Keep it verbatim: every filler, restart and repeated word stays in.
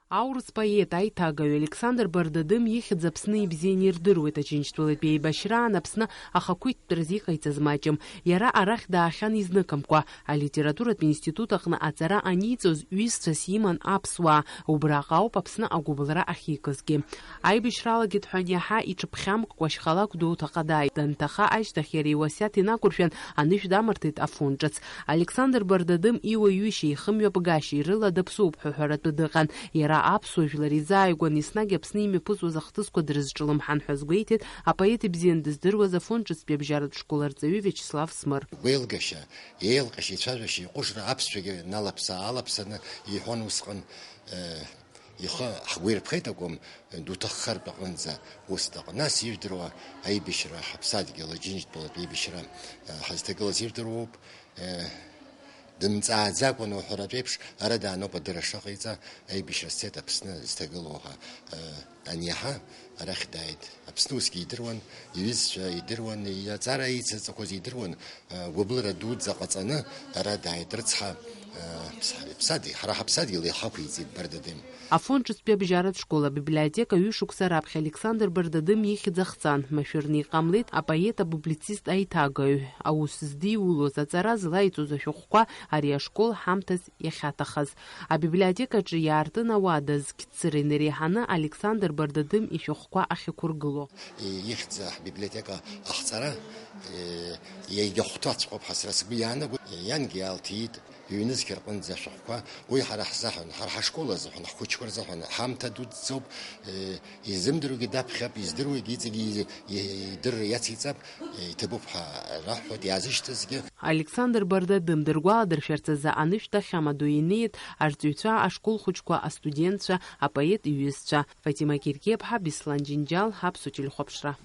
Аурыс поет, аиҭагаҩ Александр Бардадым ихьӡ Аԥсны ибзианы ирдыруеит. Аџьынџьтәылатә еибашьраан Аԥсны ахақәиҭтәразы иҟаиҵаз маҷым. Иара арахь даахьан изныкымкәа. Алитературатә институт аҟны аҵара аниҵоз ҩызцәас иман аԥсуаа, убраҟа ауп Аԥсны агәыбылра ахьикызгьы. Аибашьралагеит ҳәа аниаҳа, иҽыԥхьамкәа шьхалак дуҭаҟа дааит. Данҭаха ашьҭахь иара иуасиаҭ инақәыршәан, анышә дамырҭеит Афон ҿыц. Александр Бардадым иуаҩышьеи ихымҩаԥгашьеи рыла даԥсоуп ҳәа ҳәаратәы дыҟан. Иара аԥсуа жәлар изааигәан еснагь Аԥсны имҩаԥысуаз ахҭысқәа дрызҿлымҳан ҳәа азгәеиҭеит апоет ибзиан дыздыруаз Афон ҿыцтәи абжьаратә школ арҵаҩы Виачеслав Смыр. Гәеилгашьа, еилҟьашьа, ицәажәашьа, иҟәышра аԥсшәагьы налаԥса-аалаԥсаны иҳәон усҟан, э, ихы ҳгәы ирԥхеит акәым, дуҭаххартә аҟынӡа ус дыҟан. Нас ижәдыруа аибашьра ҳаԥсадгьыл, Аџьынџьтәылатә еибашьра, э, ҳазҭагылаз ижәдыруоуп. Э, дымҵааӡакәа, уҳәаратә еиԥш, ара дааноуп адырра шаҟаиҵа, аибашьра сцеит Аԥсны зҭагылоу ҳәа, э, аниаҳа, арахь дааит. Аԥсны усгьы идыруан, иҩызцәа идыруан, иаҵара ицыҵақәаз идыруан, э, гәыблыра дуӡӡа ҟаҵаны, ара дааит, рыцҳа, э, ԥс-, ԥсадгьыл, ҳара ҳаԥсадгьыл иҳақәиҵеит Бардадым. Афон ҿыцтәи абжьаратә школ абиблиотека ҩышықәса раԥхьа Александр Бардадым ихьӡ ахҵан, машәырны иҟамлеит апоет-апублицист аиҭагаҩ. Аус здиулоз, аҵара злаиҵоз ашәҟәқәа ари ашкол ҳамҭас иахьаҭахаз. Абиблиотекаҿы иаартын ауада зқьцыра инареиҳаны Александр Бардадым ишәҟәқәа ахьықәыргыло. Ихьӡ ҳбиблиотека ахҵара, э, иагьахәҭаҵәҟьоуп ҳәа сара сгәы иаанагоит. Иангьы иаалҭиит, ҩнызқь рҟынӡа ашәҟәқәа, уи ҳара ҳзаҳәан, ҳара ҳашкол азыҳәан, ҳхәыҷқәа рзыҳәан ҳамҭа дуӡӡоуп, э, изымдыруагьы даԥхьап, издыруагьы иҵегьы идырра иациҵап, э, иҭабуп ҳәа раҳҳәоит иаазышьҭызгьы. Александр Бардадым дыргәаладыршәарц азы анышә дахьамадоу инеит арҵаҩцәа, ашкол хәыҷқәа, астудентцәа, апоет иҩызцәа. Фатима Киркиаԥҳа, Беслан Џьынџьал, Аԥсуа телехәаԥшра.